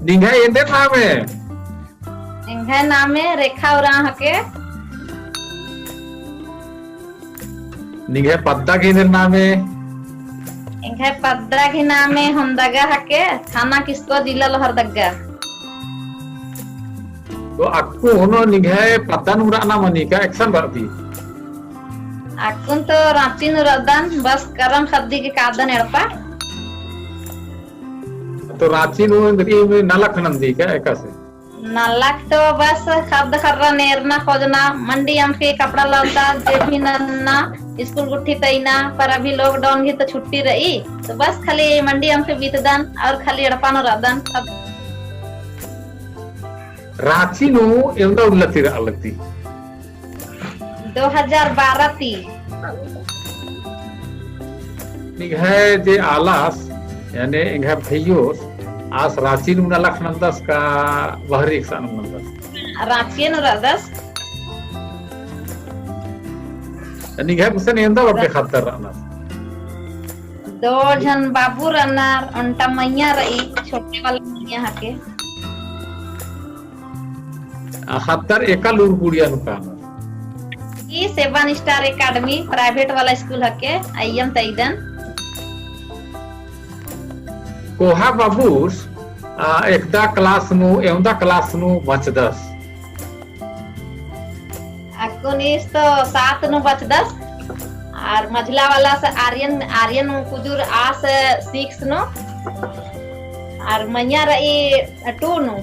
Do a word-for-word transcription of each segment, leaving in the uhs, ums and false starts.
निंग्है एन्देर नामे? एंग्है नामे रेखा उराँव हके। निंग्है पद्दा गही एन्देर नामे? एंग्है पद्दा गही नामे होन्दगा हके, थाना किसको, जिला लोहरदगा। तो अक्कुन निंग्है पद्दा नू रअना मनी का एकसन रअदी? अक्कुन तो राँची नू रअदन, बस करम ख़द्दी गे कादन एड़पा। तो राँची नू एन्देरिम नलख नंदी का एकासे? नलख तो बस ख़द्द ख़र्रन एरना ख़ोजना, मंडी अमख़ी कपड़ा लत्ता, जे भी नन्ना, स्कूल गुट्ठी तइना, पर अभी lockdown गही तो छुट्टी रई, तो बस खाली मंडी अमख़ी बीतदन और खाली एड़पा नू रअदन। राँची नू एवंदा उल्ला ती रआ लगदी? दो हजार बारह ती। निंग्है जे आलस, याने एंग्है भइयोस, आस राँची नू नलख नंदस का बहरी एकसन नंदस? राँची नू रअदस। निंग्है गुसन एवंदा बग्गे ख़द्दर रअनर? दो झन बाबू रअनर, ओन्टा मइय्याँ रई, छोटे वाला मइय्याँ हके। आ, ख़द्दर एका लूर कुड़िया नू कानर? ई Seven Star Academy private वाला स्कूल हके, अइय्यम तइदन। कोहा बाबूस, आ, एकदा class नू, एवंदा class नू बचदस? अक्कुन ईस तो सात नू बचदस, और मझला वाला से आर्यन, आर्यन कुजूर आस six नू, और मइय्याँ रई two नू।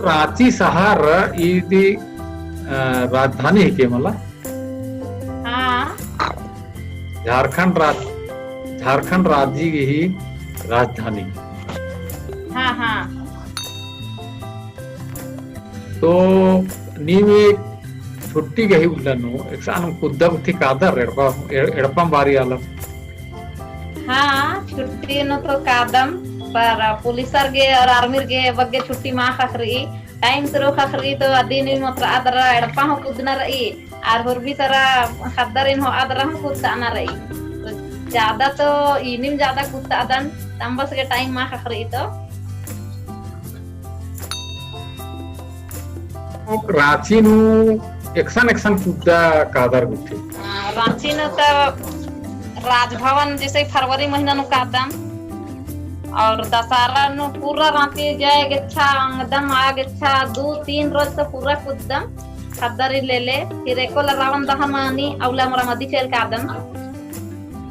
राँची शहर ईदी, अ, राजधानी हिके मला? हाँ। झारखंड राज-, झारखंड राज्य गही राजधानी। हाँ, हाँ। तो नीम छुट्टी गही उल्ला नू एकसन कुद्दा गुट्ठी कादर एड़पा, ए-, एड़पम बारी आलर? हाँ, छुट्टी नू तो कादम, पर पुलिसर गे और आर्मीर गे बग्गे छुट्टी मा ख़क्खरई, time तुरु ख़क्खरई तो अदिन नीम ओतरआ दरा एड़पा हूँ कुद्दना रई, आर होरमी तरा ख़द्दारिन होआ दरा हूँ कुद्दना रई। तो ज्यादा तो इनिम ज्यादा कुद्ददन, तम्बस गे time मा ख़क्खरई तो। ओक राँची नू एकसन एकसन कुद्दा कादर गुट्ठी? हाँ, राँची नू तो राजभवन जैसे फरवरी महीना नू कादम, और दशहरा नू पूरा राँची जाए गेच्छा, एकदम आ गेच्छा, दू तीन रोज तो पूरा कुद्दम ख़द्दारी लेले। फिर एको ला रावण दहन मनी, अउला मोरा मदी चेल कादम।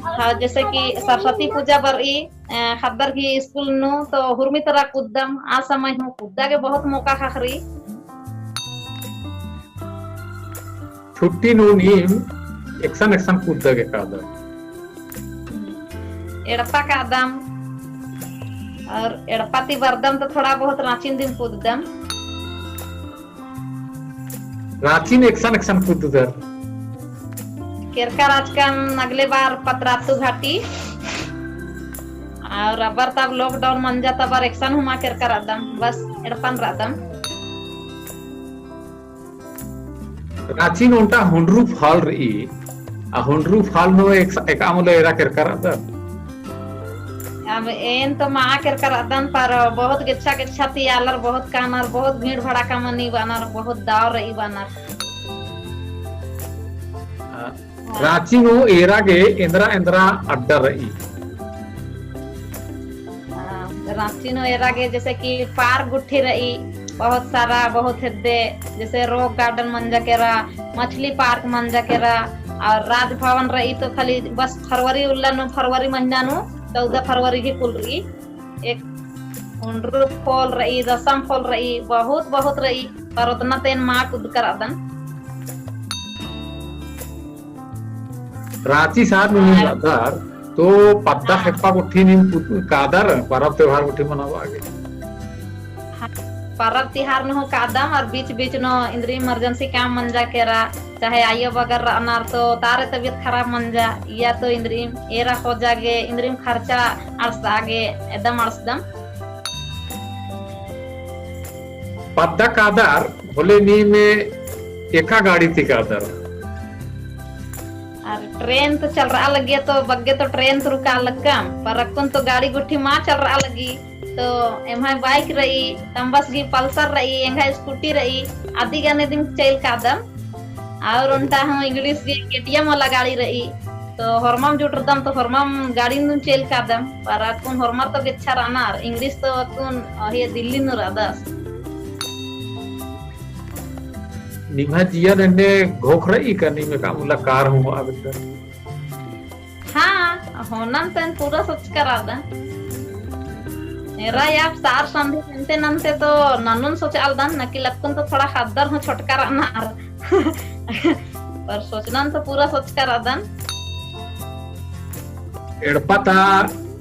हाँ, जैसे कि सरस्वती पूजा बरई, अ, ख़द्दर गही स्कूल नू तो हुरमी तरा कुद्दम, आ समय हूँ कुद्दा गे बहुत मौका ख़क्खरई। छुट्टी नू नीम एकसन एकसन कुद्दा गे कादर? एड़पा कादम, और एड़पा ती बरदम तो थोड़ा बहुत राँची दिम कुद्दम। राँची नू एकसन एकसन कुद्दर? केरका रहचकन अगले बार पतरातू घाटी, और अबर तब lockdown मंजा तबर एकसन हूँ मा केरका रअदम, बस एड़पन रअदम। राँची नू ओन्टा हुंडरू फाल रई, आ हुंडरू फाल नू एक, एकअम उल्ला एरा केरका रअदर? अब एन तो मा केरका रअदन, पर बहुत गेच्छा गेच्छा ती आलर, बहुत कानर, बहुत भीड़ भड़ाका मनी बअनर, बहुत दव रई बअनर। आ, हाँ। राँची नू एरा गे एन्दरा एन्दरा अड्डा रई? हाँ, राँची नू एरा गे जैसे कि park गुट्ठी रई, बहुत सारा, बहुत हेद्दे, जैसे rock garden मंजा केरा, मछली park मंजा केरा, और राजभवन रई तो खाली बस फरवरी उल्ला नू, फरवरी महीना नू, चौदह फरवरी ही कुल रई। एक हुंडरू फाल रई, दसम फाल रई, बहुत, बहुत रई, पर ओतना तो एन मा कुद्दका रअदन। राँची शहर नू नीम रअदर, तो पद्दा खेप्पा गुट्ठी नीम कुद-, कादर, परब त्योहार गुट्ठी मनाबआ गे? हाँ, परब तिहार नू हूँ कादम, और बीच बीच नू इन्द्रिम emergency काम मंजा केरा, चाहे आयो बगर रअनर तो तारे तबियत खराब मंजा, या तो इन्द्रिम एरा खोजा गे, इन्द्रिम खर्चा अंड़सआ गे, एकदम अंड़सदम। पद्दा कादर होले नीम एका गाड़ी ती कादर? अरे, train तो चलरआ लग्गी तो बग्गे तो train तो रुका लग्गम, पर अक्कुन तो गाड़ी गुट्ठी मा चलरआ लग्गी। तो एम्है bike रई, तम्बस गही Pulsar रई, एंग्है scooty रई, अदी गने दिम चइल कादम। और ओन्टा हूँ English गही KTM वाला गाड़ी रई। तो होरमम जुटरदम तो होरमम गाड़ी नू चइल कादम, पर अक्कुन होरमर तो गेच्छा रअनर, English तो अक्कुन अहिये दिल्ली नू रअदस। निम्है जिया नन्ने घोख रई का नीम एका उल्ला कार हूँ होआ बेद्दर? हाँ, होनन तो एन पूरा सोचका रअदन। एरा या सार संधी नन्ते नन्ते तो ननुन सोचआलदन, नकिल अक्कुन तो थोड़ा ख़द्दर हूँ छोटका रअनर। पर सोचनन तो पूरा सोचका रअदन। एड़पा ता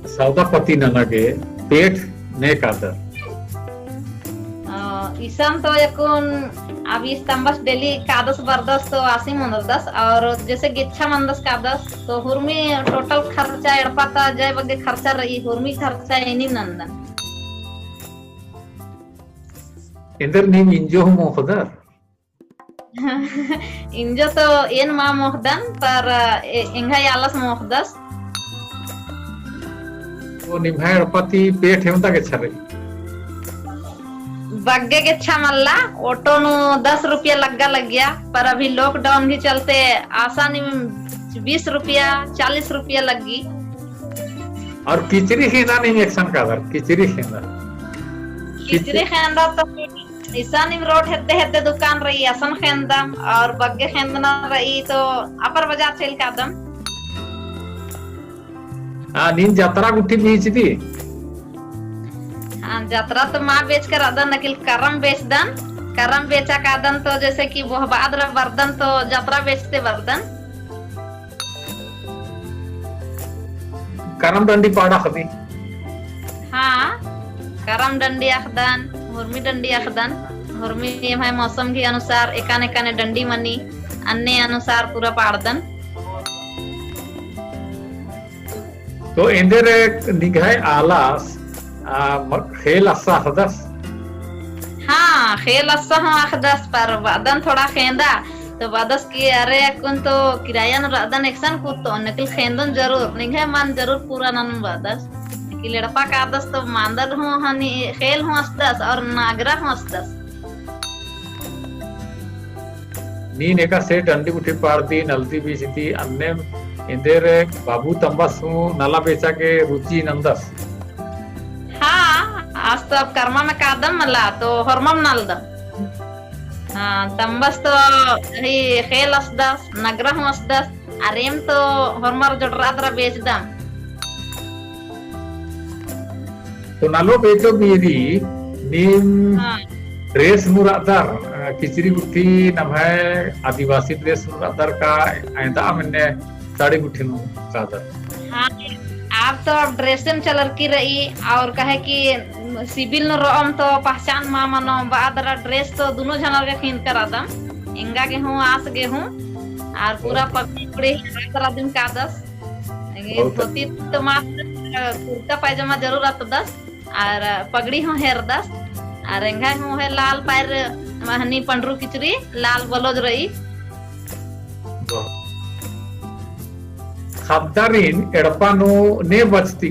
सौदापति नना गे पेठ ने कादर? अ, इसन तो अक्कुन अब इस तम्बस daily कादस बरदस तो आसिम ओन्दरदस, और जैसे गेच्छा मन्दस कादस तो हुरमी total खर्चा एड़पा ता जय बग्गे खर्चा रई, हुरमी खर्चा एन्ने नन्दन। एन्देर नीम इंजो हूँ मोख़दर? इंजो तो एन मा मोख़दन, पर ए-, एंग्है आलस मोख़दस। तो निम्है एड़पा ती पेठ एवंदा गेच्छा रई? बग्गे गेच्छा मल्ला, auto नू दस रुपया लग्गा लग्गिया, पर अभी lockdown गही चलते आसानिम बीस रुपया, चालीस रुपया लग्गी। और किचरी ख़ेंदा नीम एकसन कादर, किचरी ख़ेंदा। किचरी ख़ेंदा तो इसानिम रोड हेद्दे हेद्दे दुकान रई, असन ख़ेंदम, और बग्गे ख़ेंदना रई तो अपर बाजार चइल कादम। हाँ, नीन जतरा गुट्ठी बेचदी? हाँ, जतरा तो मा बेचका रअदन, नकिल करम बेचदन। करम बेचा कादन तो जैसे कि बोहबाद रा बरदन तो जतरा बेचते बरदन। करम डंडी पाड़ा अख़दी? हाँ, करम डंडी अख़दन, हुरमी डंडी अख़दन, हुरमी एम्है मौसम गही अनुसार एकाने एकाने डंडी मनी, अन्ने अनुसार पूरा पाड़दन। तो एन्देर निंग्है आलस, आ, म-, ख़ेल अस्सा अख़दस? हाँ, ख़ेल अस्सा हूँ अख़दस, पर बअदन थोड़ा ख़ेंदा, तो बअदस कि अरे अक्कुन तो किराया नू रअदन एकसन कुत्तो, नकिल ख़ेंदन जरूर, निंग्है मन जरूर पूरा ननोन बअदस। कि एड़पा कादस तो मांदल हूँ हनी, ख़ेल हूँ अस्दस और नागरा हूँ अस्दस। नीन एकासे डंडी गुट्ठी पाड़दी, नलदी बेचदी, अन्नेम एन्देर बाबू तम्बस हूँ नला बेचा गे रुचि नन्दस? हाँ, आस तो अब करमा में कादम मला, तो होरमम नलदम। हाँ, तम्बस तो ही ख़ेल अस्दस, नगरा हूँ अस्दस, अरेम तो होरमर जोड़रा दरा बेचदम। तो नलो बेचो बीरी, नीम हाँ। Dress नू रअदर, अ, किचरी गुट्ठी नम्है आदिवासी dress नू रअदर का, अयंदा मन्ने साड़ी गुट्ठी नू रअदर? हाँ, अब तो अब dress एम चलरकी रई, और कहे कि civil नू रओम तो पहचान मा मनो, बअदरा dress तो दुनो झनर गे ख़ेंदका रअदम, एंगा गे हूँ, आस गे हूँ, और पूरा पगड़ी पुगड़ी हेरदस रअदम कादस। बहुत धोती तो मा, कुर्ता पायजामा जरूर अख़दस, और पगड़ी हूँ हेरदस, और एंग्है हूँ है लाल पायर, हनी पंडरू किचरी, लाल blouse रई। ख़द्दारिन एड़पा नू ने बचती?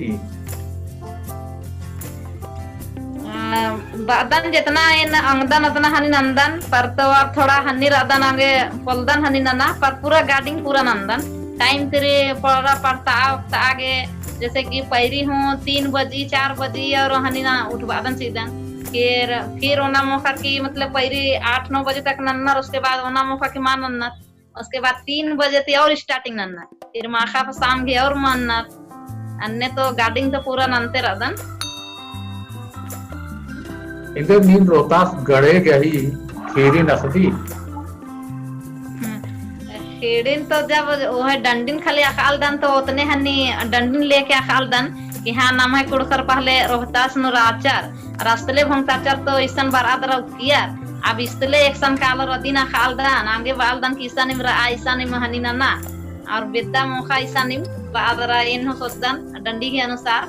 अ, बअदन जेतना एन अंगदन ओतना हनी नन्दन, पर तो अब थोड़ा हनी रअदन आगे पोलदन हनी नना, पर पूरा गाडिंग पूरा नन्दन। Time तिरी पूरा पड़ता, पड़ता आगे, जैसे कि पैरी हूँ तीन बजी, चार बजी और हनी ना उठबादन चिदन। फिर, फिर ओना मोख़ा की मतलब पैरी आठ नौ बजे तक नन्नर, उसके बाद ओना मोख़ा की मा नन्नर। उसके बाद तीन बजे ती और starting नन्ना। फिर माख़ा प शाम गे और मन्ना। अन्ने तो गाडिंग तो पूरा नन्ते रअदन। एन्देर नीन रोहतास गढ़े गही ख़ेड़िन अख़दी? हम्म। ख़ेड़िन तो जब ओहे डंडिन खाली अख़ालदन तो ओतने हनी डंडिन लेके अख़ालदन कि हाँ, नम्है कुँड़ुख़र पहले रोहतास नू रहचर। और अस्तले भोंगताचर तो इसन बरआ दरा उक्कियर, अब इस्तले एकसन कालर अदिन अख़ालदन, आगे बालदन कि इसानिम रआ, इसानिम हनी नना, और बेद्दा मोख़ा इसानिम बआ दरा एन्ने सोचदन, डंडी के अनुसार।